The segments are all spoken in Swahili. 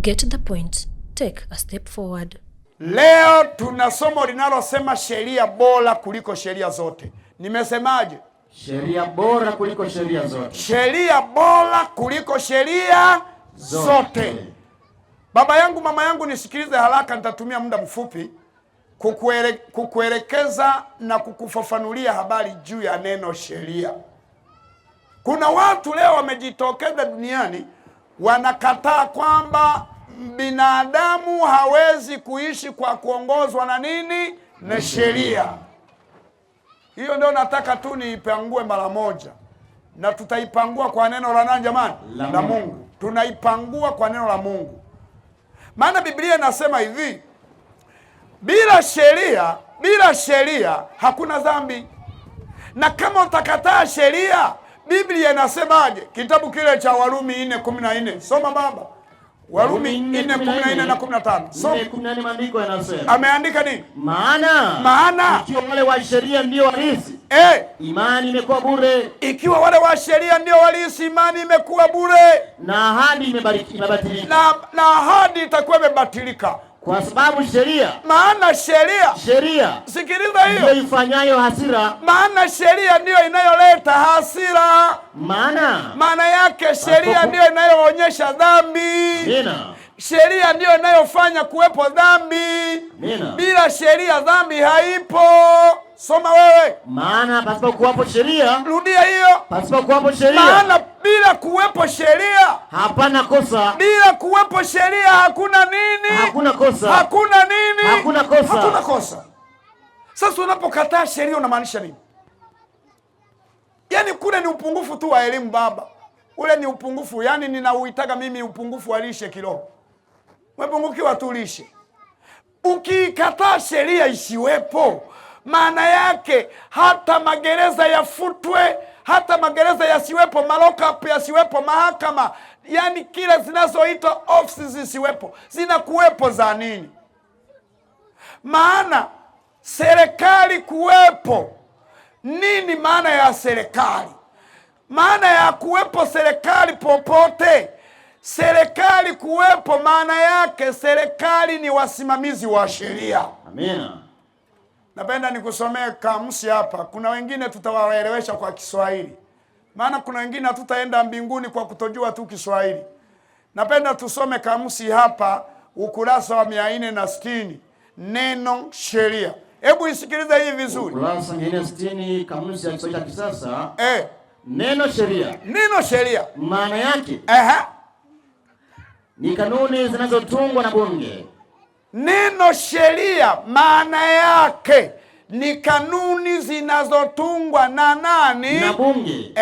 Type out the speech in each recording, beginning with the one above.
Get the point. Take a step forward. Leo tuna somo linalosema sheria bora kuliko sheria zote. Nimesemaje? Sheria bora kuliko sheria zote. Sheria bora kuliko sheria zote. Baba yangu, mama yangu, nisikilize haraka, nitatumia muda mfupi kukuelekeza na kukufafanulia habari juu ya neno sheria. Kuna watu leo wamejitokeza duniani wanakataa kwamba binadamu hawezi kuishi kwa kuongozwa na nini? Na sheria. Hiyo ndio nataka tu niipangue mara moja, na tutaipangua kwa neno la nani jamani? La Mungu. Tunaipangua kwa neno la Mungu, maana Biblia inasema hivi, bila sheria, bila sheria hakuna dhambi, na kama utakataa sheria, Biblia inasemaje? Kitabu kile cha Warumi 4:14. Soma baba. Warumi 4:14 na 15. Soma. 4:14 maandiko yanasema. Ameandika nini? Maana ikiwa wale wa sheria ndio warisi, imani imekuwa bure. Ikiwa wale wa sheria ndio warisi, imani imekuwa bure. Na ahadi imebatilika. Na ahadi itakuwa imebatilika. Kwa sababu sheria, maana sheria, sheria sikiliza hiyo, ndio ifanyayo hasira, maana sheria ndiyo inayoleta hasira. Maana yake sheria ndiyo inayoonyesha dhambi. Amina. Sheria ndiyo inayofanya kuwepo dhambi. Amina. Bila sheria dhambi haipo. Soma wewe. Maana pasipo kuwapo sheria, rudia hiyo. Pasipo kuwapo sheria, maana bila kuwepo sheria hapana kosa. Bila kuwepo sheria hakuna nini? Hakuna kosa. Hakuna nini? Hakuna kosa. Hakuna kosa. Sasa unapokataa sheria unamaanisha nini? Yaani kule ni upungufu tu wa elimu baba. Ule ni upungufu, yaani ninauitaga mimi upungufu wa lishe kiroho. Umepungukiwa tu lishe. Ukiikataa sheria isiwepo, maana yake hata magereza yafutwe, hata magereza yasiwepo, malockup yasiwepo, mahakama, yaani kila zinazoitwa ofisi zisiwepo. Zinakuwepo za nini? Maana serikali kuwepo, nini maana ya serikali? Maana ya kuwepo serikali popote, serikali kuwepo maana yake serikali ni wasimamizi wa sheria. Amina. Napenda nikusomee kamusi hapa. Kuna wengine tutawaelewesha kwa Kiswahili, maana kuna wengine hatutaenda mbinguni kwa kutojua tu Kiswahili. Napenda tusome kamusi hapa ukurasa wa 460, neno sheria. Hebu isikilize hii vizuri. Ukurasa 460, kamusi ya Kiswahili cha kisasa. Neno sheria. Neno sheria. Maana yake ni kanuni zinazotungwa na bunge. Neno sheria maana yake ni kanuni zinazotungwa na nani? Na bunge.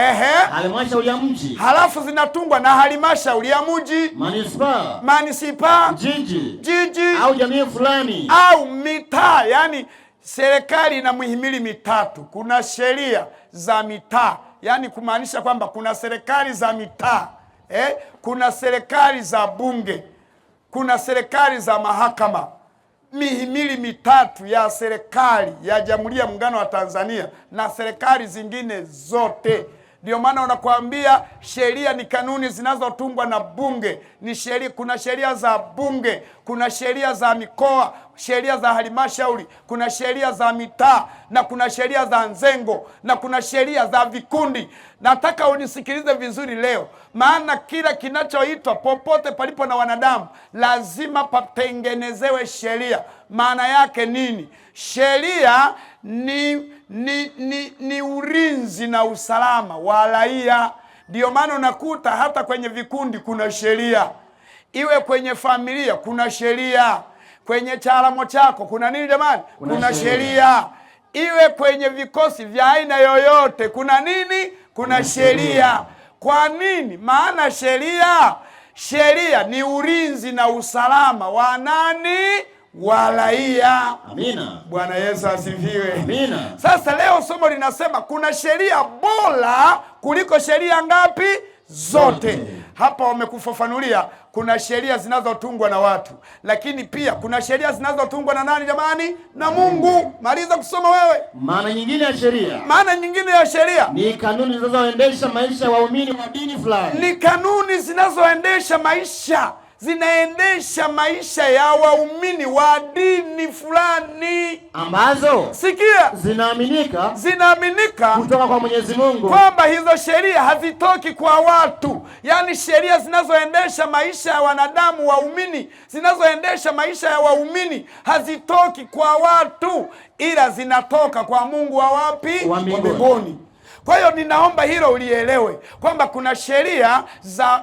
Halmashauri ya mji. Halafu zinatungwa na halmashauri ya mji. Manispaa. Manispaa. Jiji. Jiji. Au jamii fulani. Au mitaa. Yaani serikali ina mihimili mitatu. Kuna sheria za mitaa. Yaani kumaanisha kwamba kuna serikali za mitaa. Kuna serikali za bunge. Kuna serikali za mahakama. Mihimili mitatu ya serikali ya Jamhuri ya Muungano wa Tanzania na serikali zingine zote. Ndio maana wanakuambia sheria ni kanuni zinazotungwa na bunge. Ni sheria, kuna sheria za bunge, kuna sheria za mikoa, sheria za halmashauri, kuna sheria za mitaa, na kuna sheria za nzengo, na kuna sheria za vikundi. Nataka unisikilize vizuri leo, maana kila kinachoitwa popote palipo na wanadamu lazima patengenezewe sheria. Maana yake nini? Sheria ni ulinzi na usalama wa raia. Ndio maana unakuta hata kwenye vikundi kuna sheria, iwe kwenye familia kuna sheria, kwenye charamo chako kuna nini jamani? Kuna sheria. Iwe kwenye vikosi vya aina yoyote kuna nini? Kuna sheria. Kwa nini? Maana sheria ni ulinzi na usalama wa nani? Wa raia. Amina. Bwana Yesu asifiwe. Amina. Sasa leo somo linasema kuna sheria bora kuliko sheria ngapi? Zote. Hapa wamekufafanulia kuna sheria zinazotungwa na watu, lakini pia kuna sheria zinazotungwa na nani jamani? Na Mungu. Maliza kusoma wewe. Maana nyingine ya sheria. Maana nyingine ya sheria ni kanuni zinazoendesha maisha ya waumini wa dini fulani. Ni kanuni zinazoendesha maisha zinaendesha maisha ya waumini wa dini fulani ambazo, sikia, zinaaminika kutoka kwa Mwenyezi Mungu, kwamba hizo sheria hazitoki kwa watu. Yaani sheria zinazoendesha maisha ya wanadamu waumini, zinazoendesha maisha ya waumini hazitoki kwa watu, ila zinatoka kwa Mungu wa wapi? Wa mbinguni. Kwa hiyo ninaomba hilo ulielewe kwamba kuna sheria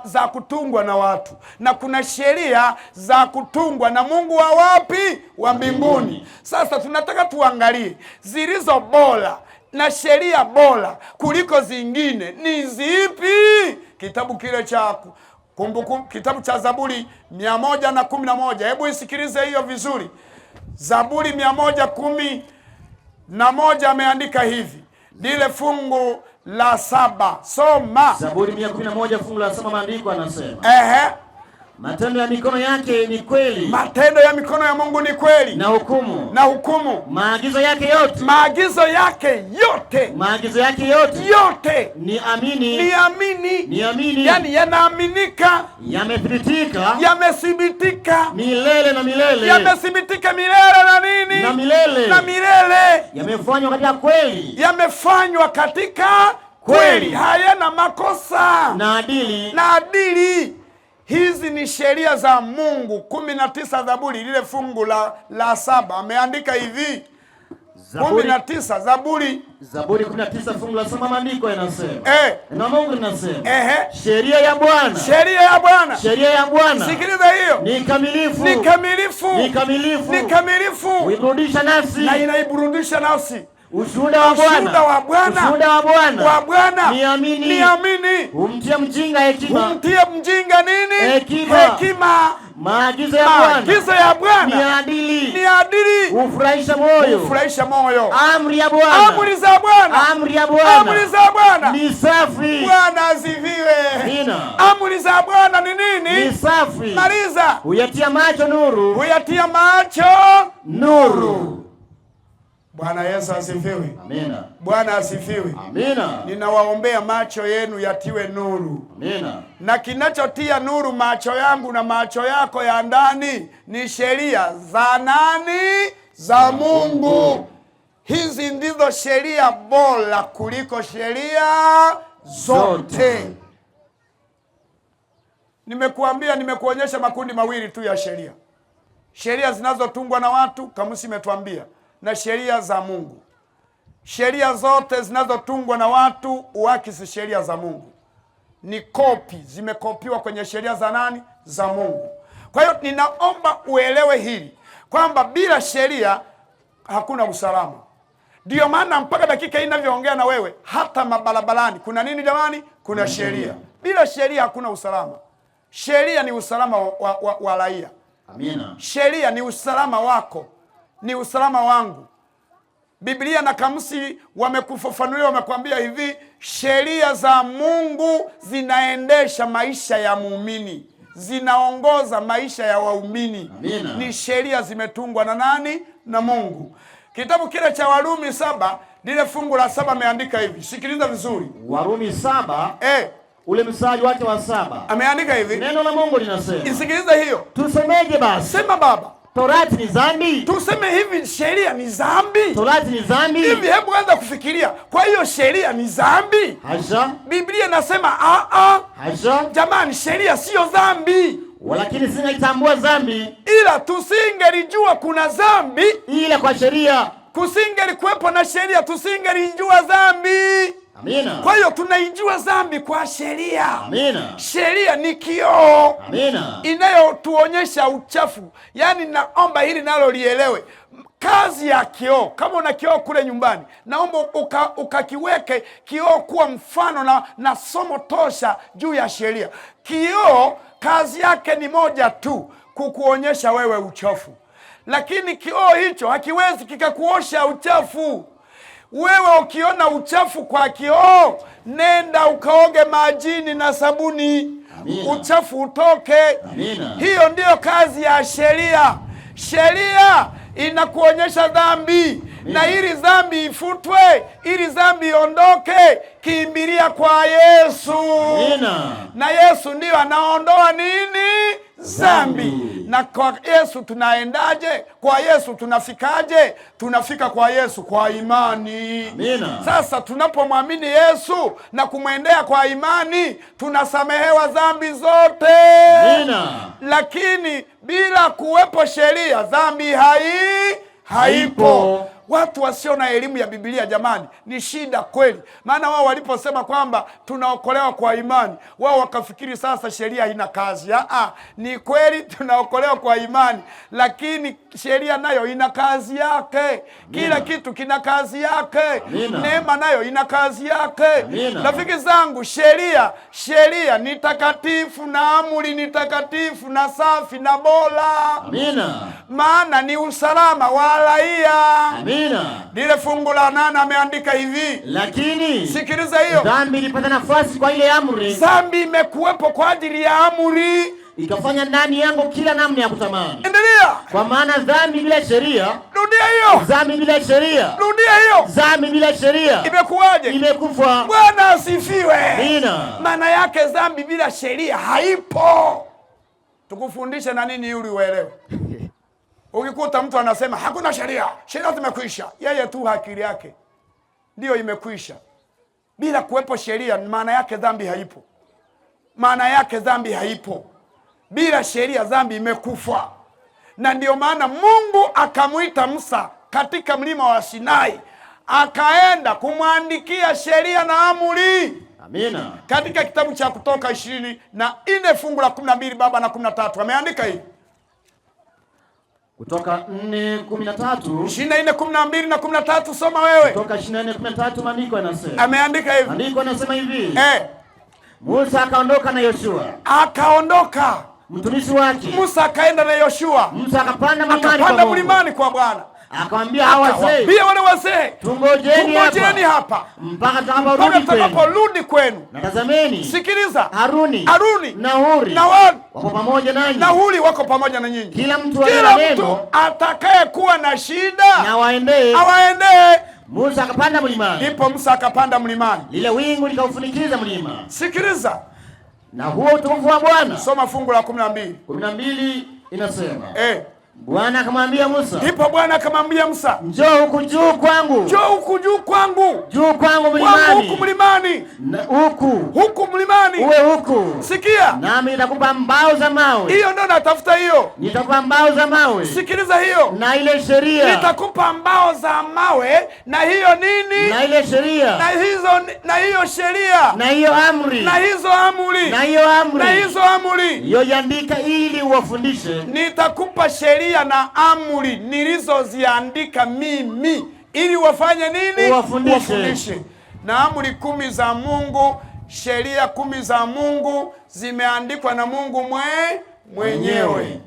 za kutungwa na watu na kuna sheria za kutungwa na Mungu wa wapi? Wa mbinguni. Sasa tunataka tuangalie zilizo bora na sheria bora kuliko zingine ni zipi? Kitabu kile cha Kumbukumbu, kitabu cha Zaburi 111. Hebu isikilize hiyo vizuri. Zaburi 111 ameandika hivi, lile fungu la 7. Soma. Zaburi 111 fungu la 7, maandiko anasema, ehe, matendo ya mikono yake ni kweli. Matendo ya mikono ya Mungu ni kweli. Na hukumu. Na hukumu. Maagizo yake yote. Maagizo yake yote. Maagizo yake yote. Yote. Ni amini. Ni amini. Ni amini. Yaani yanaaminika. Yamethibitika. Yamethibitika. Milele na milele. Yamethibitika milele na nini? Na milele. Na milele. Yamefanywa katika kweli. Yamefanywa katika kweli. Hayana makosa. Na adili. Na adili. Hizi ni sheria za Mungu. 19 Zaburi lile fungu la 7 ameandika hivi. 19 Zaburi. Zaburi 19 fungu la 7, maandiko yanasema. Na Mungu linasema. Sheria ya Bwana. Sheria ya Bwana. Sheria ya Bwana. Sikiliza hiyo. Ni kamilifu. Ni kamilifu. Ni kamilifu. Ni kamilifu. Huiburudisha nafsi. Na inaiburudisha nafsi. Ushuhuda wa Bwana. Ushuhuda wa Bwana. Ushuhuda wa Bwana. Wa Bwana. Niamini. Niamini. Humtia mjinga hekima. Humtia mjinga nini? Hekima. Hekima. Maagizo ya Bwana. Maagizo ya Bwana. Ni adili. Ni adili. Hufurahisha moyo. Hufurahisha moyo. Amri ya Bwana. Amri za Bwana. Amri ya Bwana. Amri za Bwana. Ni safi. Bwana asifiwe. Amina. Amri za Bwana ni nini? Ni safi. Maliza. Huyatia macho nuru. Huyatia macho nuru. Bwana Yesu asifiwe. Amina. Bwana asifiwe. Amina. Ninawaombea macho yenu yatiwe nuru. Amina. Na kinachotia nuru macho yangu na macho yako ya ndani ni sheria za nani? Za Mungu. Hizi ndizo sheria bora kuliko sheria zote. Nimekuambia, nimekuonyesha makundi mawili tu ya sheria. Sheria zinazotungwa na watu, kamusi imetuambia, na sheria za Mungu. Sheria zote zinazotungwa na watu huakisi sheria za Mungu. Ni kopi, zimekopiwa kwenye sheria za nani? Za Mungu. Kwa hiyo ninaomba uelewe hili kwamba bila sheria hakuna usalama. Ndio maana mpaka dakika hii ninavyoongea na wewe, hata mabarabarani kuna nini jamani? Kuna sheria. Bila sheria hakuna usalama. Sheria ni usalama wa raia. Amina. Sheria ni usalama wako, ni usalama wangu. Biblia na kamusi wamekufafanulia, wamekuambia hivi, sheria za Mungu zinaendesha maisha ya muumini, zinaongoza maisha ya waumini. Amina. Ni sheria zimetungwa na nani? Na Mungu. Kitabu kile cha Warumi 7 lile fungu la 7 ameandika hivi. Sikiliza vizuri. Warumi 7 ule mstari wake wa 7 ameandika hivi. Neno la Mungu linasema. Isikiliza hiyo. Tusemeje basi? Sema baba. Torati ni dhambi? Tuseme hivi, sheria ni dhambi? Torati ni dhambi? Hivi hebu anza kufikiria. Kwa hiyo sheria ni dhambi? Hasha. Biblia inasema a a. Hasha. Jamani, sheria sio dhambi. Walakini singaitambua dhambi, ila tusingelijua kuna dhambi ila kwa sheria. Kusingelikuwepo na sheria tusingelijua dhambi. Amina. Kwa hiyo tunaijua dhambi kwa sheria. Amina. Sheria ni kioo. Amina. Inayotuonyesha uchafu. Yaani naomba hili nalo lielewe. Kazi ya kioo, kama una kioo kule nyumbani, naomba ukakiweke kioo kuwa mfano na somo tosha juu ya sheria. Kioo kazi yake ni moja tu, kukuonyesha wewe uchafu. Lakini kioo hicho hakiwezi kikakuosha uchafu. Wewe ukiona uchafu kwa kioo, nenda ukaoge majini na sabuni. Amina. Uchafu utoke. Amina. Hiyo ndiyo kazi ya sheria. Sheria inakuonyesha dhambi. Amina. Na ili dhambi ifutwe, ili dhambi iondoke, kimbilia kwa Yesu. Amina. Na Yesu ndiyo anaondoa nini? Dhambi. Na kwa Yesu tunaendaje? Kwa Yesu tunafikaje? Tunafika kwa Yesu kwa imani. Amina. Sasa tunapomwamini Yesu na kumwendea kwa imani, tunasamehewa dhambi zote. Amina. Lakini bila kuwepo sheria, dhambi haipo. Watu wasio na elimu ya Biblia jamani, ni shida kweli. Maana wao waliposema kwamba tunaokolewa kwa imani, wao wakafikiri sasa sheria haina kazi. Ni kweli tunaokolewa kwa imani, lakini sheria nayo ina kazi yake. Kila kitu kina kazi yake. Neema nayo ina kazi yake. Rafiki zangu, sheria ni takatifu na amri ni takatifu na safi na bora. Amina. Maana ni usalama wa raia. Amina. Lile fungu la 8 ameandika hivi. Lakini sikiliza hiyo. Dhambi ilipata nafasi kwa ile amri. Dhambi imekuwepo kwa ajili ya amri, ikafanya ndani yangu kila namna ya kutamani. Endelea. Kwa maana dhambi bila sheria. Rudia hiyo. Dhambi bila sheria. Rudia hiyo. Dhambi bila sheria. Imekuwaje? Imekufa. Bwana asifiwe. Amina. Maana yake dhambi bila sheria haipo. Tukufundishe na nini ili uelewe? Ukikuta mtu anasema hakuna sheria, sheria zimekwisha, yeye tu akili yake ndiyo imekwisha. Bila kuwepo sheria, maana yake dhambi haipo. Maana yake dhambi haipo. Bila sheria dhambi imekufa. Na ndiyo maana Mungu akamuita Musa katika mlima wa Sinai, akaenda kumwandikia sheria na amri. Amina. Katika kitabu cha Kutoka 24 fungu la 12 baba na 13 ameandika hivi. Kutoka 4:13. 24:12 na 13, soma wewe. Kutoka 24:13 maandiko yanasema. Ameandika hivi. Maandiko yanasema hivi. Musa akaondoka na Yoshua. Akaondoka mtumishi wake. Musa akaenda na Yoshua. Musa akapanda mlimani Akapanda mlimani kwa Bwana. Akamwambia hawa wazee, Akawaambia wale wazee, tungojeni hapa mpaka tutakaporudi kwenu. Na tazameni, sikiliza, Haruni na Huri wako pamoja nanyi. Na Huri wako pamoja na nyinyi. Kila mtu atakayekuwa na shida na waendee, awaendee. Musa akapanda mlimani. Ndipo Musa akapanda mlimani. Lile wingu likaufunikiza mlima. Sikiliza. Na huo utukufu wa Bwana. Soma fungu la 12. 12 inasema. Bwana akamwambia Musa. Ndipo Bwana akamwambia Musa, njoo huku juu kwangu. Njoo huku juu kwangu. Juu kwangu mlimani. Kwangu huku mlimani. Na huku. Huku mlimani. Uwe huku. Sikia. Nami nitakupa mbao za mawe. Hiyo ndio natafuta hiyo. Nitakupa mbao za mawe. Sikiliza hiyo. Na ile sheria. Nitakupa mbao za mawe na hiyo nini? Na ile sheria. Na hizo, na hiyo sheria. Na hiyo amri. Na hizo amri. Na hiyo amri. Na hizo amri. Hiyo andika ili uwafundishe. Nitakupa sheria na amri nilizoziandika mimi ili wafanye nini? Uwafundishe. Na amri 10 za Mungu, sheria 10 za Mungu zimeandikwa na Mungu mwenyewe.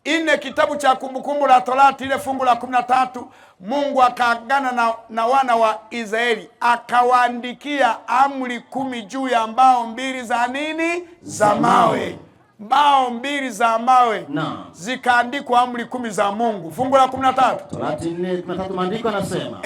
Ine kitabu cha Kumbukumbu la Torati ile fungu la 13, Mungu akaagana na wana wa Israeli akawaandikia amri 10 juu ya mbao 2 za nini? Za mawe. Mbao 2 za mawe zikaandikwa amri 10 za Mungu. Fungu la 13. Torati 4:13 maandiko yanasema.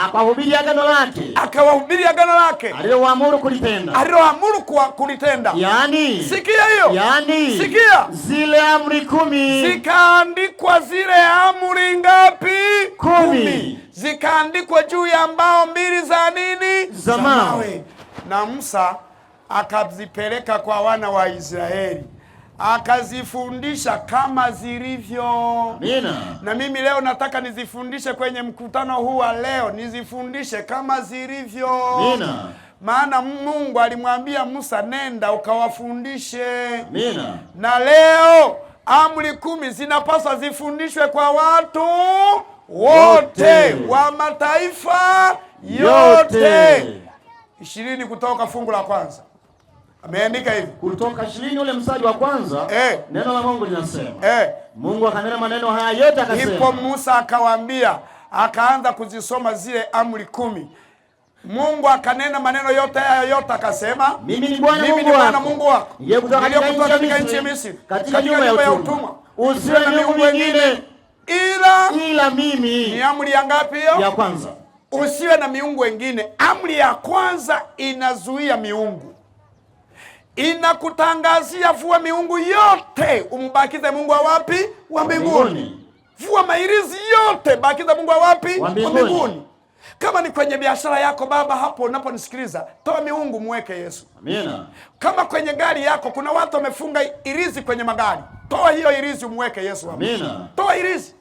Akawahubiri agano lake. Akawahubiri agano lake. Alilowaamuru kulitenda. Alilowaamuru kulitenda. Yaani. Sikia hiyo. Yaani. Sikia. Zile amri 10. Zikaandikwa zile amri ngapi? 10. Zikaandikwa juu ya mbao 2 za nini? Za mawe. Na Musa akazipeleka kwa wana wa Israeli, akazifundisha kama zilivyo. Amina. Na mimi leo nataka nizifundishe kwenye mkutano huu wa leo, nizifundishe kama zilivyo. Amina. Maana Mungu alimwambia Musa, nenda ukawafundishe. Amina. Na leo amri 10 zinapaswa zifundishwe kwa watu wote wa mataifa yote. 20 Kutoka fungu la kwanza. Ameandika hivi. Kutoka 20 ule mstari wa kwanza, neno la Mungu linasema. Mungu akanena maneno haya yote akasema. Ndipo Musa akawaambia, akaanza kuzisoma zile amri 10. Mungu akanena maneno yote haya yote akasema, mimi ni Bwana Mungu wako niliyekutoa katika nchi ya Misri, katika nyumba ya utumwa. Usiwe na miungu mingine ila mimi. Ni amri ya ngapi hiyo? Ya kwanza. Usiwe na miungu wengine. Amri ya kwanza inazuia miungu. Inakutangazia vua miungu yote, umbakize Mungu wa wapi? Wa mbinguni. Vua mairizi yote, bakiza Mungu wa wapi? Wa mbinguni. Kama ni kwenye biashara yako baba, hapo unaponisikiliza, toa miungu muweke Yesu. Amina. Kama kwenye gari yako kuna watu wamefunga irizi kwenye magari, toa hiyo irizi umweke Yesu hapo. Amina. Toa irizi.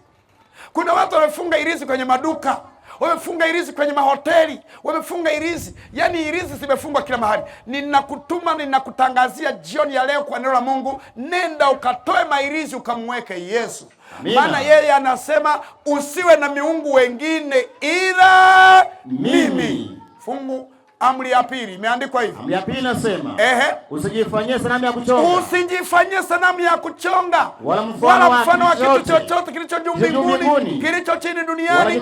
Kuna watu wamefunga irizi kwenye maduka, wamefunga irizi kwenye mahoteli, wamefunga irizi. Yaani irizi zimefungwa kila mahali. Ninakutuma, ninakutangazia jioni ya leo kwa neno la Mungu, nenda ukatoe mairizi ukamweke Yesu. Maana yeye anasema usiwe na miungu wengine ila mimi. Fungu amri ya pili imeandikwa hivi. Amri ya pili inasema, ehe, usijifanyie sanamu ya kuchonga. Usijifanyie sanamu ya kuchonga wala mfano wa kitu chochote kilicho juu mbinguni, kilicho chini duniani,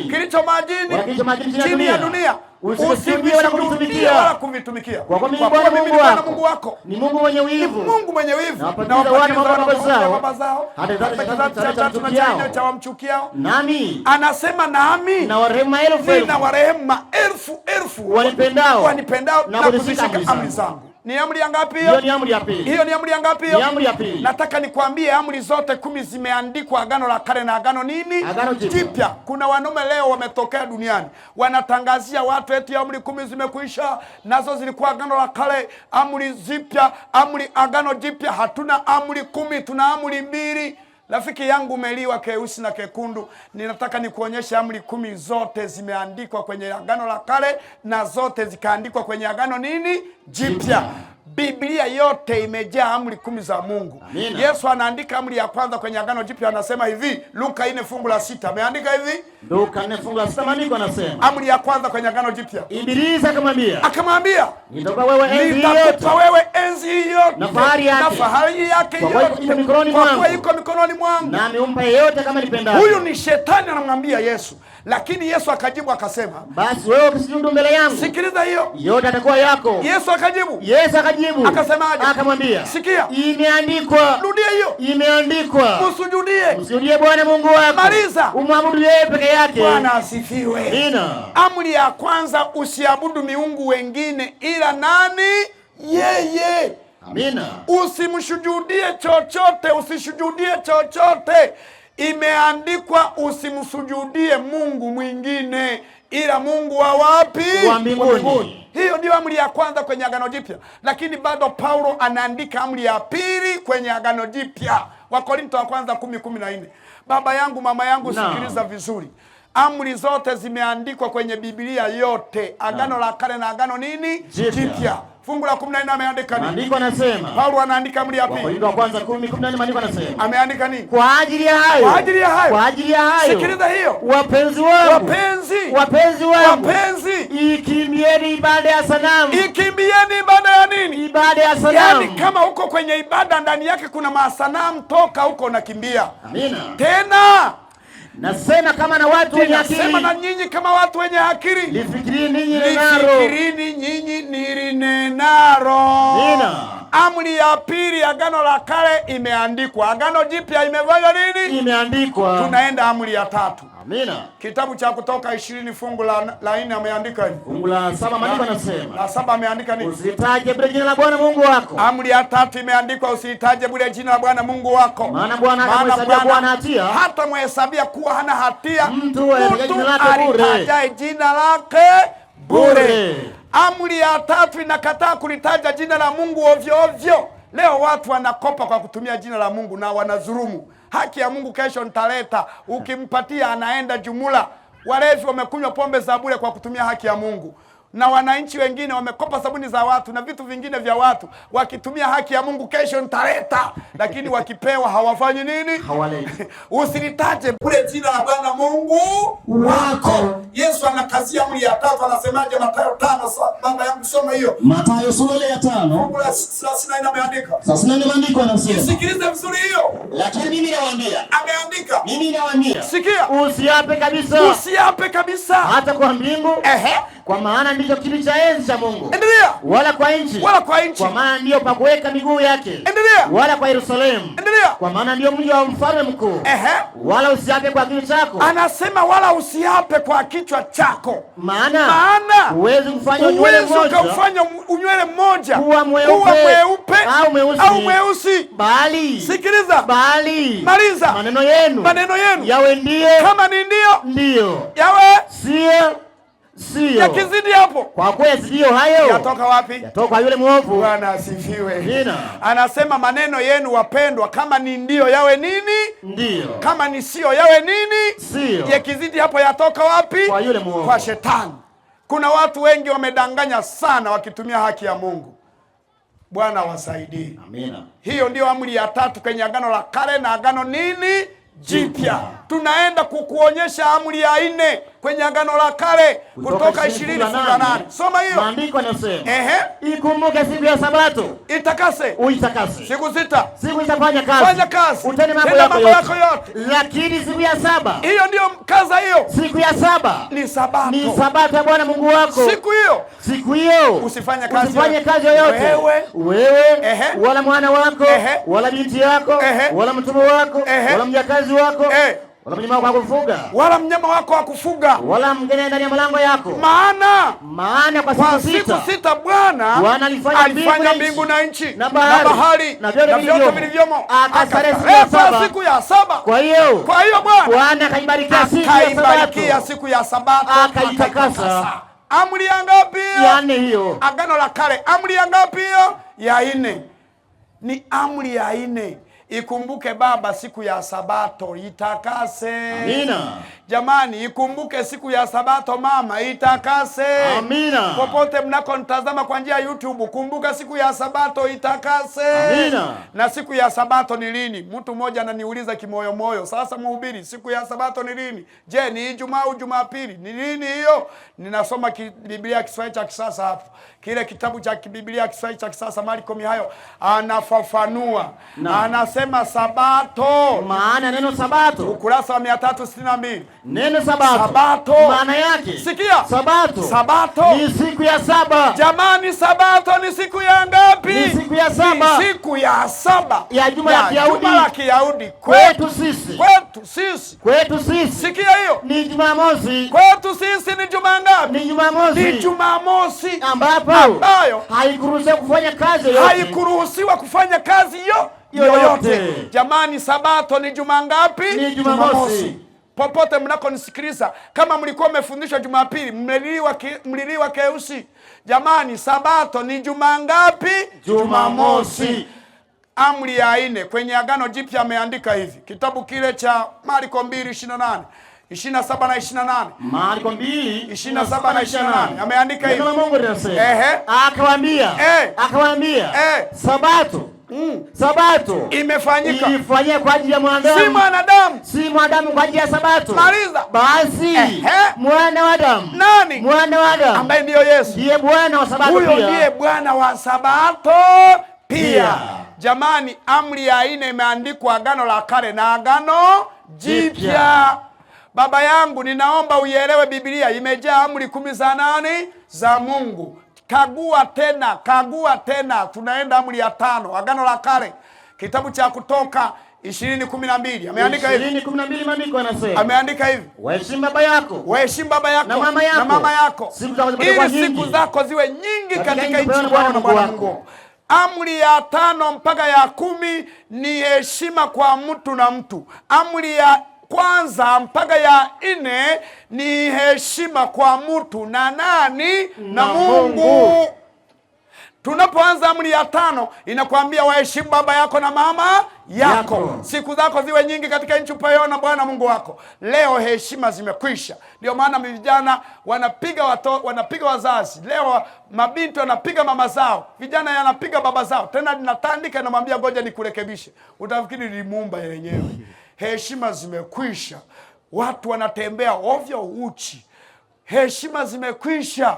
kilicho majini, chini ya dunia. Usisujudie wala kuvitumikia. Kwa kuwa mimi ni Bwana Mungu wako, ni Mungu mwenye wivu, Mungu mwenye wivu, na wapatiliza wana baba zao hata kizazi cha tatu na cha nne cha wamchukiao. Nami anasema nami na warehemu maelfu elfu, na warehemu maelfu elfu wanipendao na kuzishika amri zangu. Ni amri ya ngapi hiyo? Hiyo ni amri ya pili. Hiyo ni amri ya ngapi hiyo? Ni amri ya pili. Nataka nikwambie amri zote 10 zimeandikwa Agano la Kale na Agano nini? Agano Jipya. Kuna wanaume leo wametokea duniani wanatangazia watu eti amri 10 zimekuisha, nazo zilikuwa Agano la Kale. Amri zipya, amri Agano Jipya hatuna amri 10, tuna amri 2. Rafiki yangu umeliwa keusi na kekundu, ninataka nikuonyeshe amri 10 zote zimeandikwa kwenye Agano la Kale na zote zikaandikwa kwenye Agano nini? Jipya. Biblia yote imejaa amri 10 za Mungu. Amina. Yesu anaandika amri ya kwanza kwenye Agano Jipya, anasema hivi, Luka 4:6. Ameandika hivi? Luka 4:6 maandiko anasema. Amri ya kwanza kwenye Agano Jipya. Ibilisi akamwambia, nitakupa wewe enzi yote. Wewe enzi yote na fahari yake. Na fahari yake yote. Kwa kuwa iko mikononi mwangu. Nami umpa yeyote kama nipendavyo. Huyu ni shetani anamwambia Yesu. Lakini Yesu akajibu akasema, basi wewe ukisujudu mbele yangu, sikiliza hiyo, yote atakuwa yako. Yesu akajibu. Yesu akajibu. Akasemaje? Akamwambia, sikia, imeandikwa. Rudia hiyo. Imeandikwa. Msujudie. Msujudie Bwana Mungu wako. Maliza. Umwabudu yeye peke yake. Bwana asifiwe. Amina. Amri ya kwanza, usiabudu miungu wengine ila nani? Yeye. Amina. Usimsujudie chochote, usisujudie chochote. Imeandikwa usimsujudie Mungu mwingine ila Mungu wa wapi? Wa mbinguni. Hiyo ndio amri ya kwanza kwenye Agano Jipya. Lakini bado Paulo anaandika amri ya pili kwenye Agano Jipya. Wakorinto wa kwanza 10:14. Baba yangu, mama yangu, sikiliza vizuri. Amri zote zimeandikwa kwenye Biblia yote. Agano la Kale na Agano nini? Jipya. Fungu la 14 ameandika nini? Maandiko anasema. Paulo anaandika amri ya pili. Wakorintho wa kwanza 10:14 maandiko anasema. Ameandika nini? Kwa ajili ya hayo. Kwa ajili ya hayo. Kwa ajili ya hayo. Sikiliza hiyo. Wapenzi wangu. Wapenzi. Wapenzi wangu. Wapenzi. Ikimbieni ibada ya sanamu. Ikimbieni ibada ya nini? Ibada ya sanamu. Yaani kama huko kwenye ibada ndani yake kuna masanamu, toka huko nakimbia. Amina. Tena nasema kama na watu wenye akili. Nasema na nyinyi kama watu wenye akili. Lifikirini ninyi ninenalo. Lifikirini nyinyi nilinenalo. Amina. Amri ya pili Agano la Kale imeandikwa. Agano Jipya imefanya nini? Imeandikwa. Tunaenda amri ya tatu. Amina. Kitabu cha Kutoka 20 fungu la 4 ameandika hivi. Fungu la 7 maandiko anasema. La 7 ameandika nini? Usitaje bure jina la Bwana Mungu wako. Amri ya tatu imeandikwa usitaje bure jina la Bwana Mungu wako. Maana Bwana hatamhesabia kuwa hana hatia. Hatamhesabia kuwa hana hatia mtu alitajaye jina lake bure. Amri ya tatu inakataa kulitaja jina la Mungu ovyo ovyo. Leo watu wanakopa kwa kutumia jina la Mungu na wanadhulumu. Haki ya Mungu kesho nitaleta. Ukimpatia anaenda jumla. Walevi wamekunywa pombe za bure kwa kutumia haki ya Mungu. Na wananchi wengine wamekopa sabuni za watu na vitu vingine vya watu wakitumia haki ya Mungu, kesho nitaleta. Lakini wakipewa hawafanyi nini? Hawaleti. Usilitaje bure jina la Bwana Mungu wako. Yesu anakazia amri ya tatu, anasemaje? Mathayo 5. Baba yangu soma hiyo. Mathayo sura ya 5. Fungu la 34 ameandika. 34 maandiko anasema. Sikiliza vizuri hiyo. Lakini mimi nawaambia. Ameandika. Mimi nawaambia. Sikia. Usiape kabisa. Usiape kabisa. Hata kwa mbingu. Ehe. Kwa maana ndicho kiti cha enzi cha Mungu. Endelea. Wala kwa nchi. Wala kwa nchi. Kwa maana ndiyo pa kuweka miguu yake. Endelea. Wala kwa Yerusalemu. Endelea. Sikia. Kwa maana ndio mji wa mfalme mkuu. Wala usiape kwa kichwa chako. Anasema wala usiape kwa kichwa chako. Maana huwezi kufanya unywele mmoja. Ukafanya unywele mmoja kuwa mweupe au mweusi. Bali. Sikiliza. Bali. Maliza. Maneno yenu. Maneno yenu. Yawe ndiyo. Kama ni ndio. Ndiyo. Yawe sio. Sio. Yakizidi hapo. Kwa kweli sio hayo. Yatoka wapi? Yatoka yule mwovu. Bwana asifiwe. Amina. Anasema maneno yenu wapendwa, kama ni ndio yawe nini? Ndio. Kama ni sio yawe nini? Sio. Yakizidi hapo yatoka wapi? Kwa yule mwovu. Kwa shetani. Kuna watu wengi wamedanganya sana wakitumia haki ya Mungu. Bwana wasaidie. Amina. Hiyo ndio amri ya tatu kwenye Agano la Kale na Agano nini? Jipya. Tunaenda kukuonyesha amri ya 4 kwenye Agano la Kale, Kutoka 20:8. Soma hiyo. Maandiko yanasema, ikumbuke siku ya Sabato, itakase, uitakase. Siku 6 siku itafanya kazi. Fanya kazi. Utende mambo yako yote. Lakini siku ya 7, hiyo ndio kaza hiyo. Siku ya 7 ni Sabato. Ni Sabato ya Bwana Mungu wako. Siku hiyo. Siku hiyo usifanye kazi. Usifanye kazi yoyote. Wewe wala mwana wako, wala binti yako, wala mtumwa wako, wala mjakazi wako, wala mnyama wako wa kufuga, wala mnyama wako wa kufuga, wala mgeni ndani ya malango yako. Maana kwa siku sita Bwana alifanya mbingu na nchi na bahari na vyote vilivyomo, akastarehe siku ya 7. Kwa hiyo Bwana akaibariki siku ya Sabato, akaitakasa. Amri ya ngapi hiyo? Ya 4 hiyo. Agano la Kale, amri ya ngapi hiyo? Ya 4. Ni amri ya 4. Ikumbuke baba siku ya Sabato itakase. Amina. Jamani, ikumbuke siku ya Sabato mama itakase. Amina. Popote mnakonitazama kwa njia ya YouTube, kumbuka siku ya Sabato itakase. Amina. Na siku ya Sabato ni lini? Mtu mmoja ananiuliza kimoyo moyo, sasa mhubiri, siku ya Sabato ni lini? Je, ni Ijumaa au Jumapili? Ni lini hiyo? Ninasoma Biblia Kiswahili cha kisasa hapo. Kile kitabu cha Biblia Kiswahili cha kisasa Marko Mihayo anafafanua. Anasema Sabato. Maana neno Sabato, ukurasa wa 362. Neno Sabato. Sabato maana yake, sikia, Sabato. Sabato ni siku ya 7. Jamani, Sabato ni siku ya ngapi? Ni siku ya 7. Ni siku ya 7 ya juma la Kiyahudi. Juma la Kiyahudi. Kwetu sisi. Kwetu sisi. Kwetu sisi. Sikia hiyo. Ni Jumamosi. Kwetu sisi ni juma ngapi? Ni Jumamosi. Ni Jumamosi ambayo haikuruhusiwa kufanya kazi yoyote. Haikuruhusiwa kufanya kazi yoyote. Jamani, Sabato ni juma ngapi? Ni Jumamosi. Popote mnakonisikiliza, kama mlikuwa mmefundishwa Jumapili, mliliwa keusi. Jamani, Sabato ni juma ngapi? Jumamosi. Amri ya 4 kwenye Agano Jipya ameandika hivi. Kitabu kile cha Marko 2:28, 27 na 28. Marko 2:27 na 28. Ameandika hivi. Neno la Mungu linasema. Akawaambia. Akawaambia. Sabato. Sabato imefanyika, ilifanyika kwa ajili ya mwanadamu, si mwanadamu, si mwanadamu kwa ajili ya Sabato. Maliza. Basi mwana wa Adamu, nani? Mwana wa Adamu ambaye ndiyo Yesu, ndiye Bwana wa Sabato huyo pia. Ndiye Bwana wa Sabato pia. Jamani, amri ya 4 imeandikwa Agano la Kale na Agano Jipya. Baba yangu, ninaomba uielewe Biblia imejaa amri 10 za nani? Za Mungu. Kagua tena, kagua tena. Tunaenda amri ya 5, Agano la Kale, kitabu cha Kutoka 20:12. Ameandika hivi. 20:12 maandiko yanasema. Ameandika hivi. Waheshimu baba yako. Waheshimu baba yako na mama yako. Na mama yako. Ili siku zako ziwe nyingi katika nchi Bwana Mungu. Amri ya 5 mpaka ya 10 ni heshima kwa mtu na mtu. Amri ya 1 mpaka ya 4 ni heshima kwa mtu na nani? Na Mungu. Tunapoanza amri ya 5 inakwambia waheshimu baba yako na mama yako, siku zako ziwe nyingi katika nchi upewayo na Bwana Mungu wako. Leo heshima zimekwisha. Ndio maana vijana wanapiga wanapiga wazazi. Leo mabinti wanapiga mama zao, vijana yanapiga baba zao. Tena ninatandika namwambia ngoja nikurekebishe. Utafikiri nilimuumba yenyewe. Heshima zimekwisha. Watu wanatembea ovyo uchi. Heshima zimekwisha.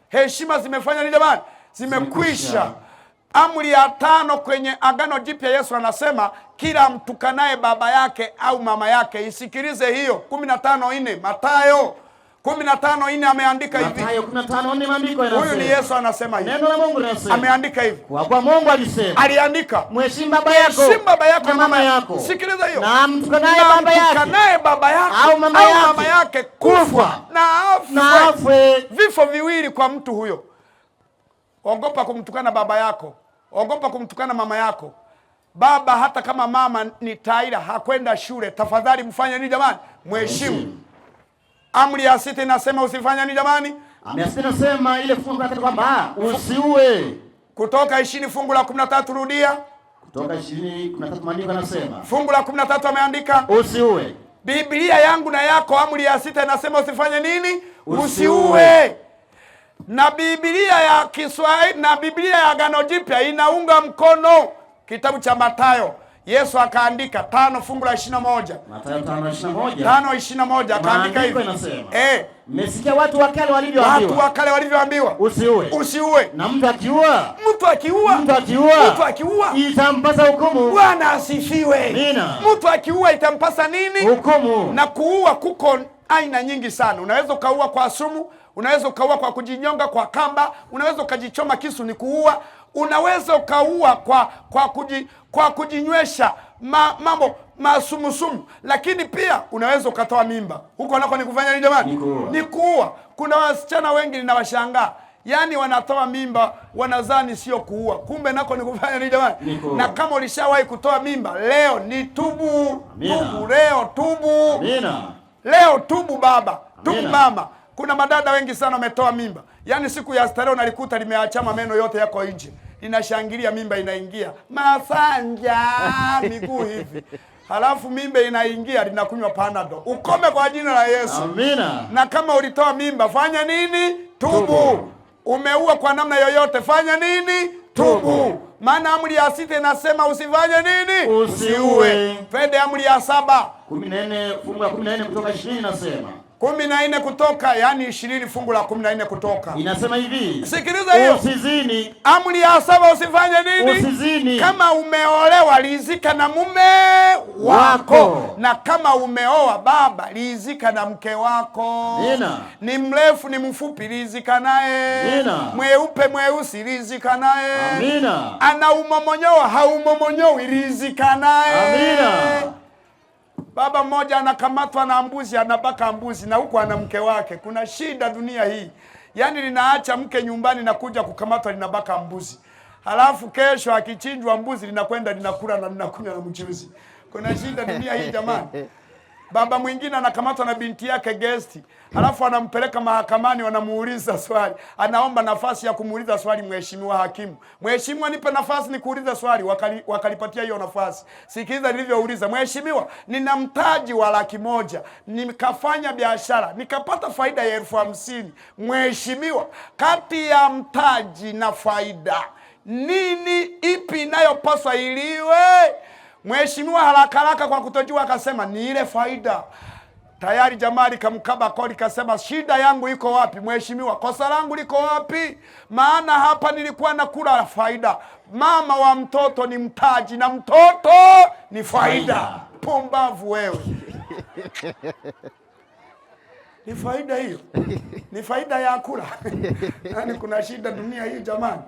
Heshima zimefanya nini jamani? Zimekwisha. Amri ya 5 kwenye Agano Jipya Yesu anasema kila mtukanaye baba yake au mama yake, isikilize hiyo. 15:4 Mathayo 15:4 ameandika hivi. Mathayo 15:4 maandiko Huyu yanasema. ni Yesu anasema hivi. Neno la Mungu linasema. Ameandika hivi. Kwa kuwa Mungu alisema. Aliandika. Mheshimu baba yako. Mheshimu baba yako na mama yako. Sikiliza hiyo. Na mtukanaye baba yake. Mtukanaye baba yako au mama yake, mama yake kufa na afwe. Na afwe. Vifo viwili kwa mtu huyo. Ogopa kumtukana baba yako. Ogopa kumtukana mama yako. Baba hata kama mama ni taira hakwenda shule, tafadhali mfanye nini jamani? Mheshimu. Amri ya 6 inasema usifanye nini jamani? Amri ya 6 inasema ile fungu la 3 kwamba usiue. Kutoka 20 fungu la 13, rudia. Kutoka 20:13 maandiko yanasema. Fungu la 13 ameandika usiue. Biblia yangu na yako amri ya 6 inasema usifanye nini? Usiue. Na Biblia ya Kiswahili na Biblia ya Agano Jipya inaunga mkono kitabu cha Mathayo. Yesu akaandika 5 fungu la 21. Mathayo 5:21. 5:21 akaandika hivi. Mmesikia watu wa kale walivyoambiwa. Watu wa kale walivyoambiwa. Usiue. Usiue. Na mtu akiua. Mtu akiua. Mtu akiua. Mtu akiua. Itampasa hukumu. Bwana asifiwe. Amina. Mtu akiua itampasa nini? Hukumu. Na kuua kuko aina nyingi sana. Unaweza ukaua kwa sumu, unaweza ukaua kwa kujinyonga kwa kamba, unaweza ukajichoma kisu ni kuua. Unaweza ukaua kwa kujinywesha mambo masumusumu, lakini pia unaweza ukatoa mimba. Huko nako ni kufanya nini jamani? Ni kuua. Kuna wasichana wengi ninawashangaa, yaani wanatoa mimba wanadhani sio kuua, kumbe nako ni kufanya nini jamani? Na kama ulishawahi kutoa mimba, leo ni tubu. Amina. Tubu leo, tubu. Amina. Leo tubu baba, tubu Amina. mama. Kuna madada wengi sana wametoa mimba, yaani siku ya starehe unalikuta limeachama meno yote yako nje, linashangilia mimba inaingia masanja miguu hivi, halafu mimba inaingia linakunywa Panadol. Ukome kwa jina la Yesu. Amina. Na kama ulitoa mimba fanya nini? Tubu. Tubu. Umeua kwa namna yoyote fanya nini? Tubu. Tubu. Maana amri ya 6 inasema usifanye nini? Usiue. Twende amri ya 7. 14 fungu la 14 kutoka 20 inasema. 14 kutoka, yani 20 fungu la 14 kutoka. Inasema hivi. Sikiliza hiyo. Usizini. Amri ya 7 usifanye nini? Usizini. Kama umeolewa lizika na mume wako. Wako. Na kama umeoa baba lizika na mke wako. Nina. Ni mrefu ni mfupi lizika naye. Nina. Mweupe mweusi lizika naye. Amina. Ana umomonyoa haumomonyowi lizika naye. Amina. Baba mmoja anakamatwa na mbuzi, anabaka mbuzi na huko ana mke wake. Kuna shida dunia hii. Yaani linaacha mke nyumbani na kuja kukamatwa linabaka mbuzi. Halafu kesho akichinjwa mbuzi linakwenda linakula na linakunywa na mchuzi. Kuna shida dunia hii jamani. Baba mwingine anakamatwa na binti yake guest, halafu anampeleka mahakamani, wanamuuliza swali. Anaomba nafasi ya kumuuliza swali mheshimiwa hakimu. Mheshimiwa, nipe nafasi nikuulize swali. Wakalipatia hiyo nafasi. Sikiliza nilivyouliza. Mheshimiwa, nina mtaji wa 100,000, nikafanya biashara, nikapata faida ya 50,000. Mheshimiwa, kati ya mtaji na faida, nini ipi inayopaswa iliwe? Mheshimiwa haraka haraka kwa kutojua akasema ni ile faida. Tayari jamaa likamkaba koli kasema shida yangu iko wapi mheshimiwa? Kosa langu liko wapi? Maana hapa nilikuwa nakula faida. Mama wa mtoto ni mtaji na mtoto ni faida. Pumbavu wewe. Ni faida hiyo. Ni faida ya kula. Yaani kuna shida dunia hii jamani.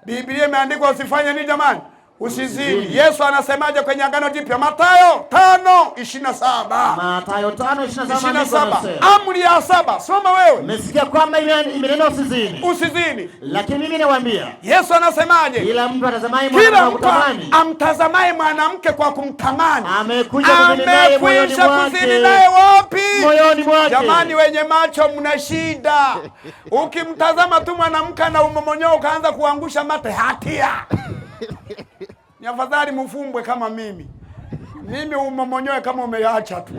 Biblia imeandikwa usifanye nini jamani? Usizini. Yesu anasemaje kwenye Agano Jipya? Mathayo 5:27. Mathayo 5:27. 27. Amri ya 7. Soma wewe. Mmesikia kwamba imenenwa usizini. Usizini. Lakini mimi nawaambia. Yesu anasemaje? Kila mtu atazamaye mwanamke kwa kutamani. Amtazamaye mwanamke kwa kumtamani. Amekwisha kuzini naye moyoni mwake. Kuzini naye wapi? Moyoni mwake. Jamani wenye macho mna shida. Ukimtazama tu mwanamke na umomonyoka ukaanza kuangusha mate, hatia. Ni afadhali mfumbwe kama mimi. Mimi umomonyoe kama umeacha tu.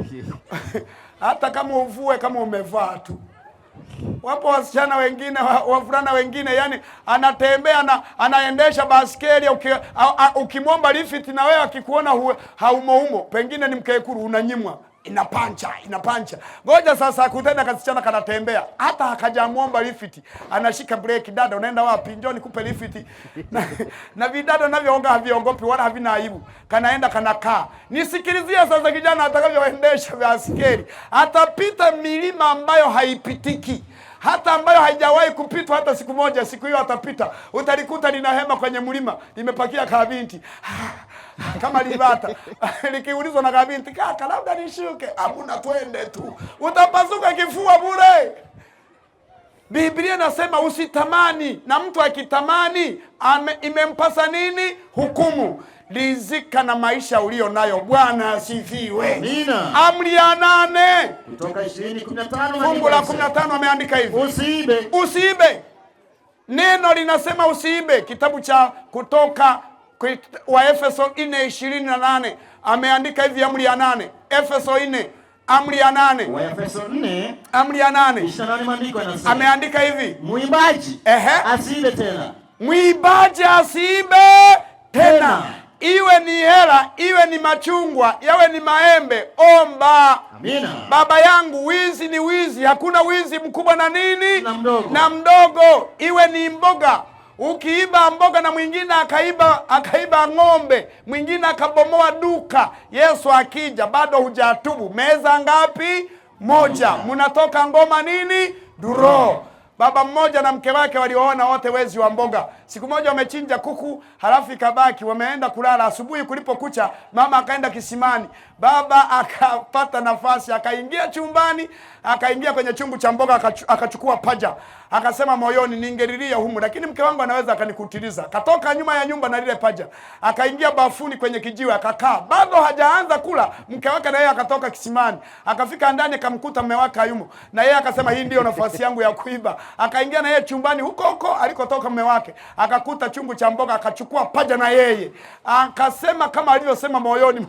Hata kama uvue kama umevaa tu. Wapo wasichana wengine, wavulana wengine, yani anatembea na anaendesha baskeli, ukimwomba lifti na wewe akikuona haumoumo, pengine ni mkekuru, unanyimwa. Inapancha, inapancha. Ngoja sasa akutane kasichana kanatembea, hata hakajamuomba lifti, anashika breki, dada unaenda wapi? Njoo nikupe lifti. Na vidada navyoonga haviongopi wala havina aibu. Kanaenda kanakaa. Nisikilizie sasa kijana atakavyoendesha baskeli. Atapita milima ambayo haipitiki, hata ambayo haijawahi kupitwa hata siku moja. Siku hiyo atapita, utalikuta lina hema kwenye mlima, limepakia kabinti kama libata. Likiulizwa na kabinti, kaka labda nishuke, hamuna, twende tu, utapasuka kifua bure. Biblia nasema usitamani, na mtu akitamani imempasa nini? Hukumu. Rizika na maisha ulio nayo. Bwana asifiwe. Amina. Amri ya 8 Kutoka 20:15 fungu la 15 ameandika hivi: usiibe. Usiibe. Neno linasema usiibe. Kitabu cha Kutoka wa Efeso 4:28 ameandika hivi, amri ya 8. Efeso 4 amri ya 8. Wa Efeso 4 amri ya 8 28 maandiko yanasema, ameandika hivi: muibaji asiibe tena. Muibaji asiibe tena. Iwe ni hela, iwe ni machungwa, yawe ni maembe, omba. Amina. Baba yangu, wizi ni wizi, hakuna wizi mkubwa na nini na mdogo. Na mdogo. Iwe ni mboga, ukiiba mboga na mwingine akaiba ng'ombe, mwingine akabomoa duka, Yesu akija bado hujatubu. Meza ngapi? Moja. Mnatoka ngoma nini? Duro. Baba mmoja na mke wake walioona wote wezi wa mboga. Siku moja wamechinja kuku, halafu ikabaki, wameenda kulala. Asubuhi kulipokucha, mama akaenda kisimani. Baba akapata nafasi, akaingia chumbani, akaingia kwenye chungu cha mboga, akachukua paja. Akasema moyoni, ningelilia humu, lakini mke wangu anaweza akanikutiliza. Katoka nyuma ya nyumba na lile paja. Akaingia bafuni kwenye kijiwe, akakaa. Bado hajaanza kula, mke wake na yeye akatoka kisimani. Akafika ndani akamkuta mume wake hayumo. Na yeye akasema hii ndio nafasi yangu ya kuiba. Akaingia na yeye chumbani huko huko alikotoka mume wake. Akakuta chungu cha mboga, akachukua paja na yeye. Akasema kama alivyosema moyoni,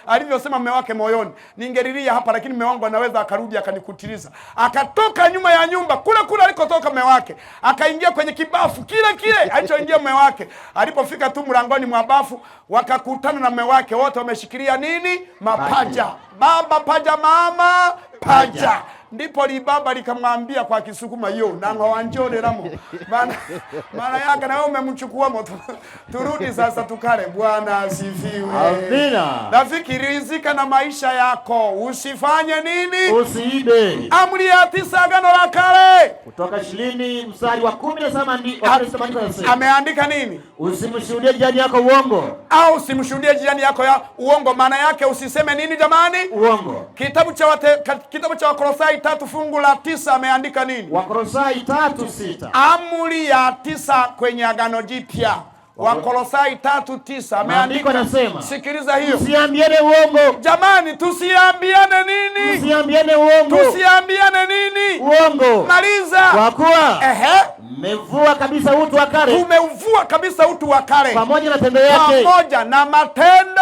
alivyosema mume wake moyoni, ningelilia hapa lakini mume wangu anaweza akarudi akanikutiliza. Akatoka nyuma ya nyumba kule kule alikotoka mume wake, akaingia kwenye kibafu kile kile alichoingia mume wake. Alipofika tu mlangoni mwa bafu wakakutana na mume wake, wote wameshikilia nini? Mapaja. Baba paja, mama paja. Ndipo libaba likamwambia kwa Kisukuma, yo nango wanjoreramo. Maana yake na wewe umemchukua moto. Turudi sasa tukale. Bwana asifiwe. Amina. Rafiki, rizika na maisha yako, usifanye nini? Usiibe. Amri ya 9 Agano la Kale, Kutoka 20 mstari wa 17 ameandika nini? Usimshuhudie jirani yako uongo. Au usimshuhudie jirani yako ya uongo. Maana yake usiseme nini jamani? Uongo. Kitabu cha Wakolosai 3 fungu la 9 ameandika nini? Wakolosai 3:6. Amri ya 9 kwenye Agano Jipya. Wakolosai 3:9 ameandika, anasema, sikiliza hiyo. Tusiambiane uongo. Jamani, tusiambiane nini? Tusiambiane uongo. Tusiambiane nini? Uongo. Maliza. Kwa kuwa mmevua kabisa utu wa kale. Tumeuvua kabisa utu wa kale. Pamoja na matendo yake. Pamoja na matendo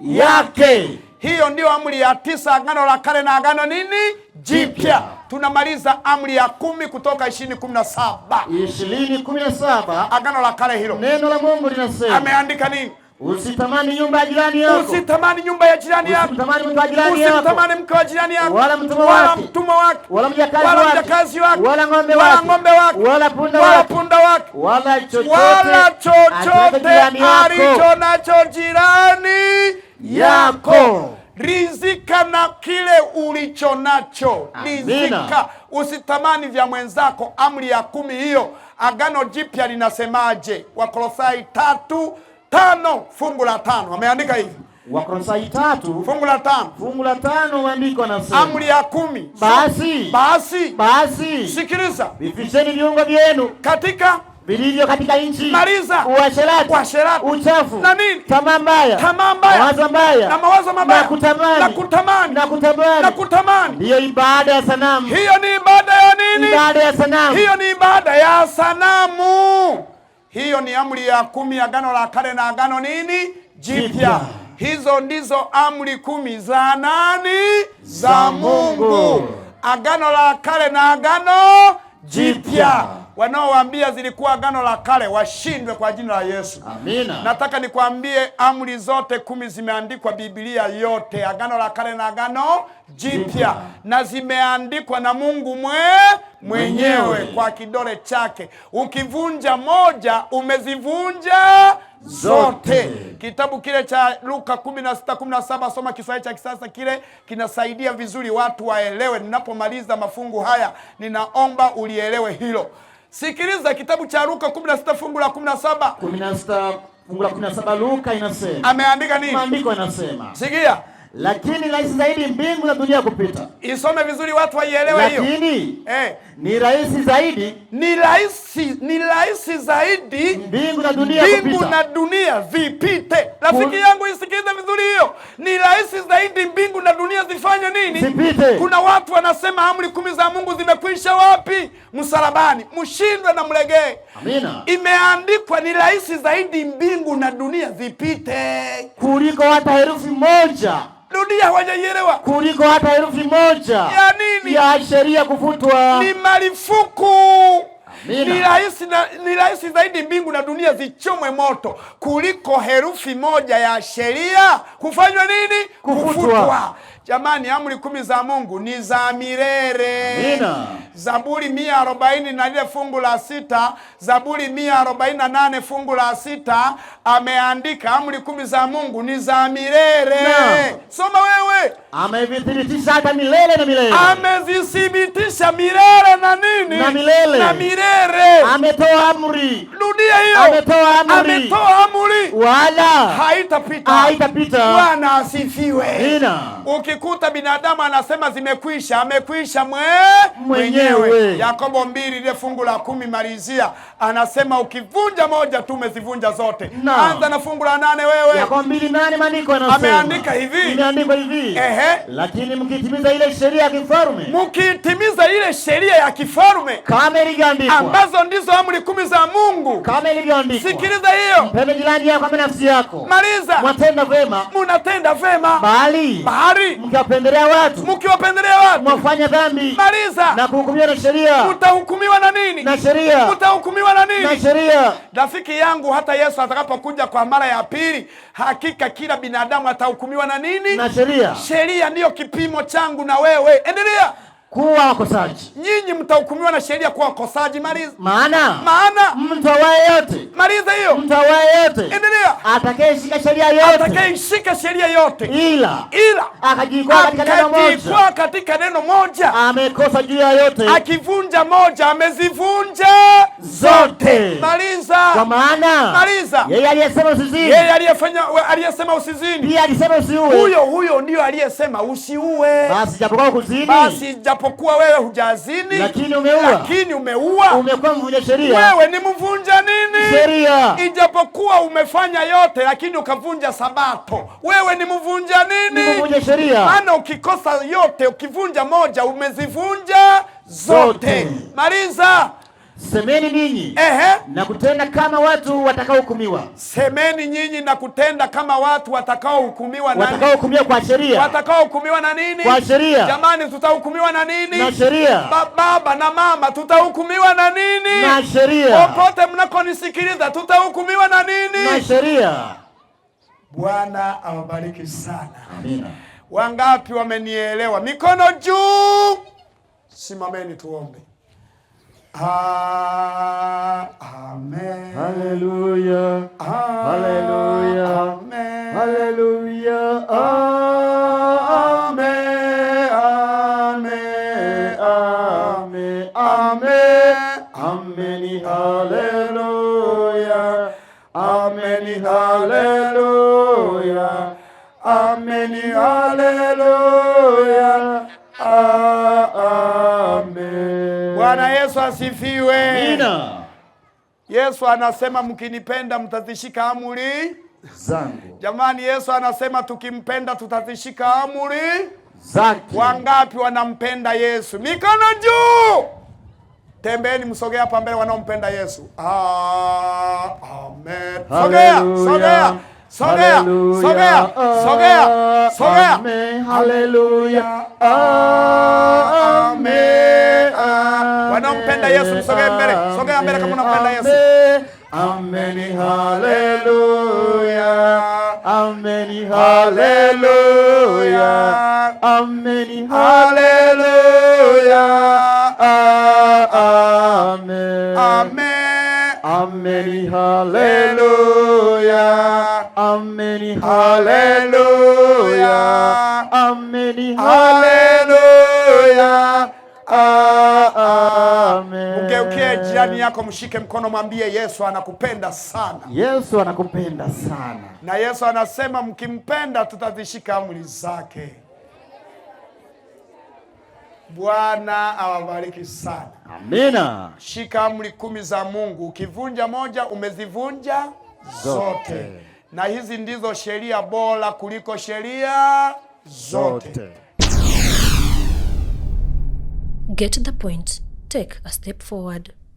yake. Hiyo ndio amri ya 9 Agano la Kale na Agano nini? Jipya. Tunamaliza amri ya 10 Kutoka 20:17. 20:17. Agano la Kale hilo. Neno la Mungu linasema. Ameandika nini? Usitamani nyumba ya jirani yako. Usitamani nyumba ya jirani yako. Usitamani mke wa jirani yako. Usitamani mke wa jirani yako. Wala mtumwa wake. Wala mtumwa wake. Wala mjakazi Wala wake. mjakazi wake. Wala ng'ombe Wala wake. ng'ombe wake. Wala punda Wala wake. punda wake. Wala chochote. Wala chochote alicho nacho jirani yako. Rizika na kile ulicho nacho. Rizika. Usitamani vya mwenzako. Amri ya 10 hiyo. Agano Jipya linasemaje? Wakolosai 3:5 fungu la 5 ameandika hivi. Wakolosai 3 fungu la 5. Fungu la 5 maandiko yanasema, amri ya 10. Basi, basi, basi, sikiliza, vifisheni viungo vyenu katika vilivyo katika nchi. Maliza. Uasherati, uasherati, uchafu, na nini? Tamaa mbaya, tamaa mbaya, mawazo mbaya, na mawazo mabaya, na kutamani, na kutamani, na kutamani, na kutamani. Hiyo ibada ya sanamu. Hiyo ni ibada ya nini? Ibada ya sanamu. Hiyo ni ibada ya sanamu. Hiyo ni amri ya 10 Agano la Kale na Agano nini? Jipya. Hizo ndizo amri 10 za nani? Za Mungu. Agano la Kale na Agano Jipya. Wanaowaambia zilikuwa Agano la Kale washindwe kwa jina la Yesu. Amina. Nataka nikwambie amri zote 10 zimeandikwa Biblia yote, Agano la Kale na Agano Jipya, na zimeandikwa na Mungu mwenyewe kwa kidole chake. Ukivunja moja umezivunja zote. Kitabu kile cha Luka 16:17, soma Kiswahili cha kisasa, kile kinasaidia vizuri watu waelewe. Ninapomaliza mafungu haya ninaomba ulielewe hilo. Sikiliza kitabu cha Luka 16 fungu la 17. 16 fungu la 17 Luka inasema. Ameandika nini? Maandiko yanasema. Sikia. Lakini rahisi zaidi mbingu na dunia kupita. Isome vizuri watu waielewe hiyo. Lakini ni rahisi zaidi, ni rahisi zaidi mbingu na dunia kupita. Mbingu na dunia vipite. Rafiki yangu isikilize vizuri hiyo. Ni rahisi zaidi mbingu na dunia zifanye nini? Zipite. Kuna watu wanasema amri 10 za Mungu zimekwisha wapi? Msalabani. Mshindwe na mlegee. Amina. Imeandikwa ni rahisi zaidi mbingu na dunia zipite kuliko hata herufi moja. Dunia hawajaielewa. Kuliko hata herufi moja ya nini? Ya sheria kufutwa. Ni marufuku. Ni rahisi zaidi mbingu na dunia zichomwe moto kuliko herufi moja ya sheria kufanywa nini? Kufutwa. Jamani, amri 10 za Mungu ni za milele. Amina. Zaburi 144 fungu la 6, Zaburi 148 fungu la 6 ameandika amri 10 za Mungu ni za milele. Soma wewe. Amevithibitisha hata milele na milele. Amezithibitisha milele na nini? Na milele. Na milele. Ametoa amri. Dunia hiyo. Ametoa amri. Ametoa amri. Wala haitapita. Haitapita. Bwana asifiwe. Amina. Ukikuta binadamu anasema zimekwisha, amekwisha mwenyewe. Yakobo 2 ile fungu la 10 malizia, anasema ukivunja moja tu umezivunja zote. Anza na fungu la 8 wewe. Yakobo 2:8 maandiko yanasema. Ameandika hivi. Imeandikwa hivi. Ehe. Lakini mkitimiza ile sheria ya kifalme. Mkitimiza ile sheria ya kifalme kama ilivyoandikwa, ambazo ndizo amri 10 za Mungu. Kama ilivyoandikwa. Sikiliza hiyo. Mpende jirani yako kama nafsi yako. Maliza. Mwatenda vema. Munatenda vema. Bali mkiwapendelea watu. Mkiwapendelea watu. Mwafanya dhambi. Maliza. Na kuhukumiwa na sheria. Mtahukumiwa na nini? Na sheria. Mtahukumiwa na nini? Na sheria. Rafiki yangu, hata Yesu atakapokuja kwa mara ya pili, hakika kila binadamu atahukumiwa na nini? Na sheria. Sheria ndiyo kipimo changu na wewe. Endelea. Kuwa wakosaji. Nyinyi mtahukumiwa na sheria kuwa wakosaji. Maliza. Maana mtu awaye yote. Maliza hiyo. Mtu awaye yote. Endelea. Atakayeshika sheria yote. Atakayeshika sheria yote. Ila akajikwaa katika neno moja. Akajikwaa katika neno moja. Amekosa juu ya yote. Akivunja moja amezivunja zote. Maliza. Kwa maana maliza. Yeye aliyesema usizini. Yeye aliyesema usizini. Pia alisema usiue. Huyo ndio aliyesema usiue. Basi japokuwa kuzini. Basi japokuwa wewe hujazini, lakini umeua. Umekuwa mvunja sheria. Wewe ni mvunja nini? Sheria. Ijapokuwa umefanya yote lakini ukavunja Sabato, wewe ni mvunja nini? Mvunja sheria. Maana ukikosa yote, ukivunja moja umezivunja zote. Maliza. Semeni ninyi na kutenda kama watu watakaohukumiwa. Semeni nyinyi na kutenda kama watu watakaohukumiwa na watakaohukumiwa kwa sheria. Watakaohukumiwa na nini? Kwa sheria. Jamani, tutahukumiwa na nini? Na sheria. Baba na mama, tutahukumiwa na nini? Na sheria. Popote mnakonisikiliza, tutahukumiwa na nini? Na sheria. Bwana awabariki sana. Amina. Wangapi wamenielewa? Mikono juu. Simameni tuombe. Amen. Hallelujah. Hallelujah. Amen. Hallelujah. Amen. Amen. Amen. Amen. Amen. Hallelujah. Amen. Hallelujah. Amen. Hallelujah. Amen. Bwana Yesu asifiwe. Amina. Yesu anasema mkinipenda mtazishika amri zangu. Jamani, Yesu anasema tukimpenda tutazishika amri zake. Wangapi wanampenda Yesu? Mikono juu. Tembeeni msogea hapa mbele wanaompenda Yesu. Amen. Sogea, sogea. Sogea, sogea, sogea, sogea. Amen. Hallelujah. Amen. Wanaompenda mnampenda Yesu, msogee mbele. Sogea mbele kama unampenda Yesu. Amen, haleluya. Amen, haleluya. Amen, haleluya. Amen. Amen. Amen, haleluya. Amen, haleluya. Amen, haleluya. Amen. Mgeukie jirani yako, mshike mkono, mwambie Yesu anakupenda sana. Yesu anakupenda sana. Na Yesu anasema mkimpenda tutazishika amri zake. Bwana awabariki sana. Amina. Shika amri 10 za Mungu. Ukivunja moja umezivunja zote. Na hizi ndizo sheria bora kuliko sheria zote. Get the point. Take a step forward.